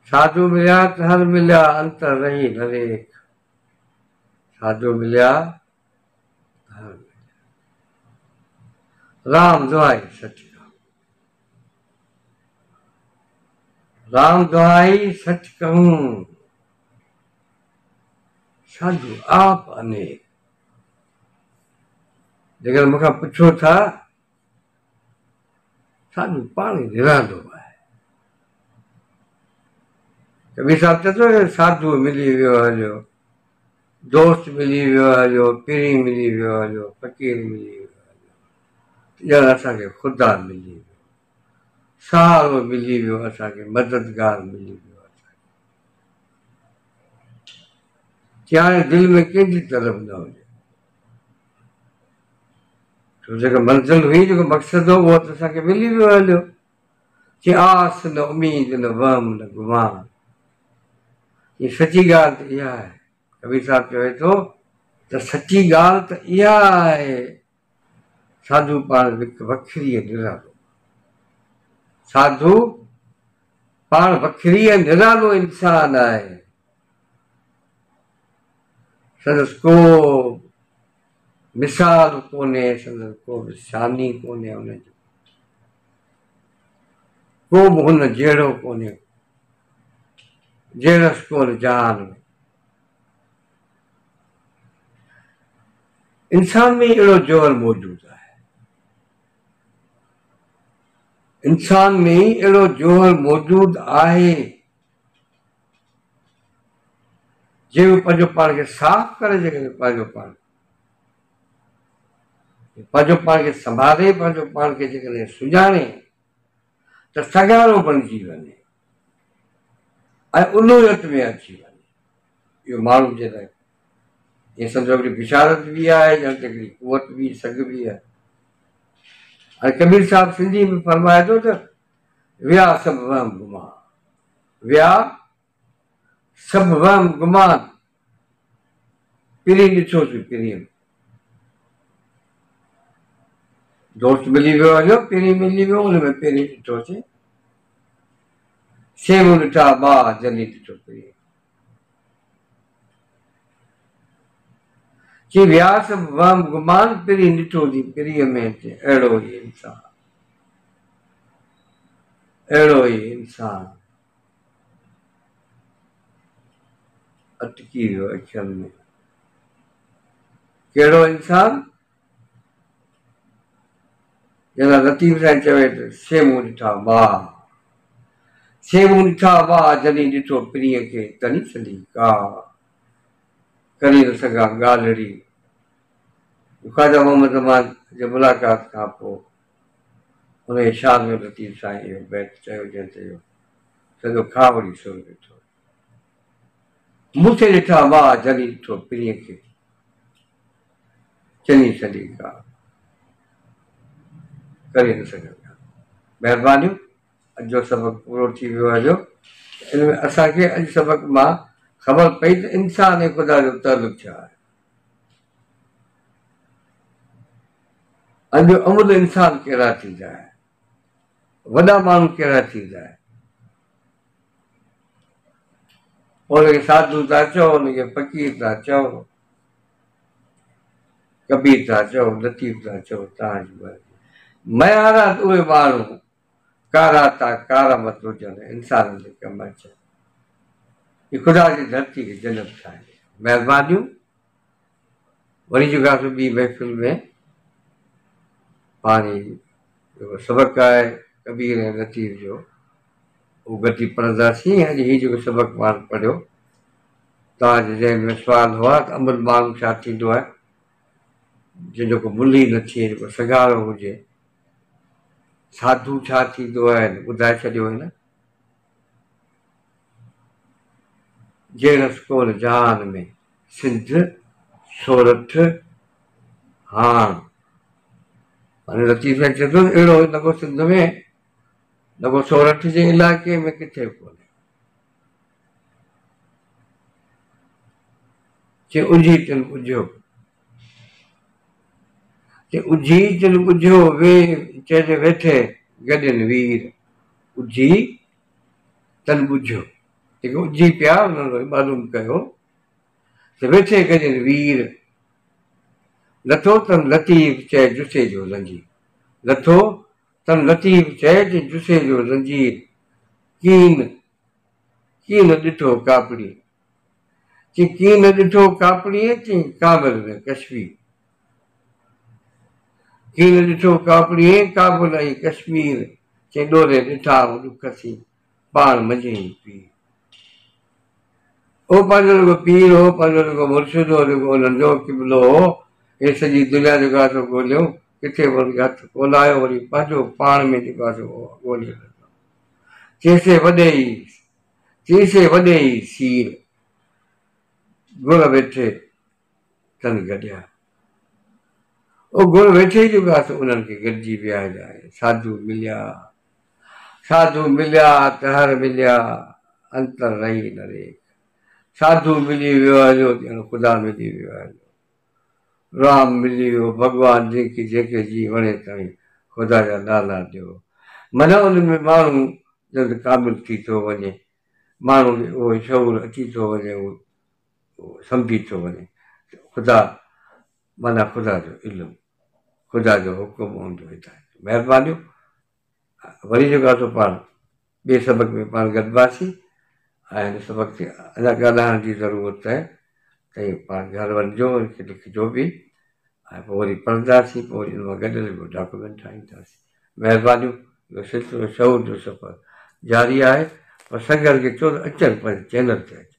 ساڌو مليا ته هر مليا، انتر رهي نه ريک. ساڌو مليا ته هر مليا. رام دهائي سچ ڪهون. رام دهائي سچ ڪهون، ساڌو آپ انيڪ. جيڪڏهن مون کان پڇو ٿا، ساڌو پاڻ ئي نرالو آهي. ڪبير صاحب چئي ٿو ساڌو ملي ويو هليو، دوست ملي ويو هليو، پرين ملي ويو هليو، فقير ملي ويو هليو، ڄڻ اسان کي خدا ملي ويو، سهارو ملي ويو، اسان کي مددگار ملي ويو. اسان کي هاڻي دل ۾ ڪنهن جي طلب نه هجي، ڇو جيڪا منزل هئي، جيڪو مقصد هو، اهو ته اسان کي ملي ويو هليو. چي آس نه اميد نه وهم نه گمان. هي سچي ڳالهه ته اها آهي. ڪبير صاحب چوي ٿو ته سچي ڳالهه ته اها آهي، ساڌو پاڻ وکري ۽ نرالو، ساڌو پاڻ وکري ۽ نرالو انسان آهي. سندس ڪو مثال ڪونهي، سندس ڪو به ثاني ڪونهي، ان جو ڪو به هن جهڙو ڪونهي، جهڙس ڪونه جهان ۾. انسان ۾ اهڙو جوهر موجود آهي، انسان ۾ اهڙو جوهر موجود آهي، جنهن پنهنجو پاڻ کي صاف ڪري، جيڪڏهن پنهنجو پاڻ کي سنڀالي، پنهنجو پاڻ کي جيڪڏهن سڃاڻي ته سگهارو بڻجي وڃي ۽ الوهيت ۾ اچي وڃي. اهو ماڻهو جي لاءِ ائين سمجهو هڪڙي بشارت به آهي، ڄڻ ته هڪڙي قوت به، سگهه به آهي. ۽ ڪبير صاحب سنڌي ۾ فرمائي ٿو ته ويا سڀ وهم گمان، ويا سڀ وهم گمان، پرين ڏٺوسين پرين. دوست ملي ويو هليو، پرين ملي ويو، ان ۾ پرين ڏٺوسين. سي مون ڏٺا ٻا، جني ڏٺو پرين. چي ويا سڀ وهم گمان، پرين ڏٺوسين پرينءَ ۾. اهڙو ئي انسان، اهڙو ئي انسان اٽڪي ويو اکين ۾. ڪهڙو انسان؟ جنهن لطيف سائين چوي ته سي مون ڏٺا ٻا، سي مون ڏٺا ٻا، جني ڏٺو پرينءَ کي، تني سلي ڪا ڪري نه سگهان ڳالهڙي. خواجه محمد زمان جي ملاقات کان پوءِ هن جي شان ۾ لطيف سائين اهو بيت چيو، جنهن تي اهو سڄو کاهوڙي سر ويٺو. مون کي ڏٺا ٻا، جني ڏٺو پرينءَ کي، چني سلي ڪا ڪري نه سگهان. مهربانيون. اڄ جو سبق پورو ٿي ويو آهي. ان ۾ اسان کي اڄ سبق مان خبر پئي ته انسان ۽ خدا جو تعلق ڇا آهي. اڄ امل انسان ڪهڙا ٿيندا آهن، وڏا ماڻهو ڪهڙا ٿيندا آهن. ان کي ساڌو ٿا چئو، ان کي فقير ٿا چئو، ڪبير ٿا چئو، لطيف ٿا چئو، توهان جي مرضي. ميارا اهي ماڻهو ڪاراتا ڪارآمد هجن، انسانن جي ڪم اچن، هي خدا جي ڌرتي کي جنت ٺاهي. مهربانيون. وري جيڪو آهي ٻي محفل ۾ پاڻي جيڪو سبق آهي ڪبير ۽ لطيف جو، اهو گڏجي پڙهنداسين. اڄ هي جيڪو سبق پاڻ پڙهيو، توهان جي ذهن ۾ سوال هئا ته امل ماڻهو ڇا ٿيندو آهي، جنهن جو ڪو ملهه ئي نه ٿئي، جيڪو سگهارو هجي، ساڌو ڇا ٿيندو آهي، ٻڌائي ڇڏيو هن. جهڙس ڪونه جهان ۾، سنڌ سورٺ هاڻ. هاڻي لطيف سائين چئي ٿو اهڙو نه ڪو سنڌ ۾، نه ڪو سورٺ جي علائقي ۾ ڪٿي ڪونهي. چي اجهي تن ٻجهيو، چي اجهي تن ٻجهيو، وي چئجي ويٺي گڏين وير. اجهي تن ٻجهيو. جيڪي اجهي پيا انهن وري معلوم ڪيو ته ويٺي گڏين وير، لٿو تن لطيف چئي جسي جو زنجير، لٿو تن لطيف چئي جسي جو زنجير، ڪين ڪين ڏٺو ڪاپڙي، چي ڪين ڏٺو ڪاپڙي، چي ڪابل ۾ ڪشمير، ڪين ڏٺو ڪاپڙي، ڪابل ۽ ڪشمير، چي ڏوري ڏٺا ڏک سين، پاڻ منجهين پير. هو پنهنجو جيڪو پير هو، پنهنجو جيڪو مرشد هو، جيڪو انهن جو قبلو هو، هي سڄي دنيا جيڪو آهي سو ڳوليو، ڪٿي به ان کي هٿ ڪونه آيو، وري پنهنجو پاڻ ۾ جيڪو آهي سو ڳولي لڌو. چي سي وڏي ئي، چي سي وڏي ئي سير، گر ويٺي تن گڏيا. او گر ويٺي ئي جيڪو آهي سو انهن کي گڏجي ويا ۽ ساڌو مليا. ساڌو مليا ته هر مليا، انتر رهي نه ريک. ساڌو ملي ويو هليو ڄڻ خدا ملي ويو هليو. رام ملي ويو، ڀڳوان جنهن کي جيڪي جي وڻي توهين خدا جا نالا ڏيو. معنيٰ ان ۾ ماڻهو جلد ڪامل ٿي ٿو وڃي، ماڻهو ۾ اهو شعور اچي ٿو وڃي، اهو سمجهي ٿو وڃي ته خدا معنيٰ خدا جو علم، خدا جو حڪم ان جو هدايت. مهربانيون. وري جيڪو آهي سو پاڻ ٻئي سبق ۾ پاڻ گڏباسين ۽ هن سبق تي اڃا ڳالهائڻ جي ضرورت آهي ته پاڻ گهر وڃجو ان کي لکجو به ۽ پوء وري پڙهنداسين پوء وري ان مان گڏيل هڪڙو ڊاڪومينٽ ٺاهينداسين. مهربانيون. اهو سلسلو شعور جو سفر جاري آهي پر سنگت کي چئو ته اچن پنهنجي چينل تي اچن.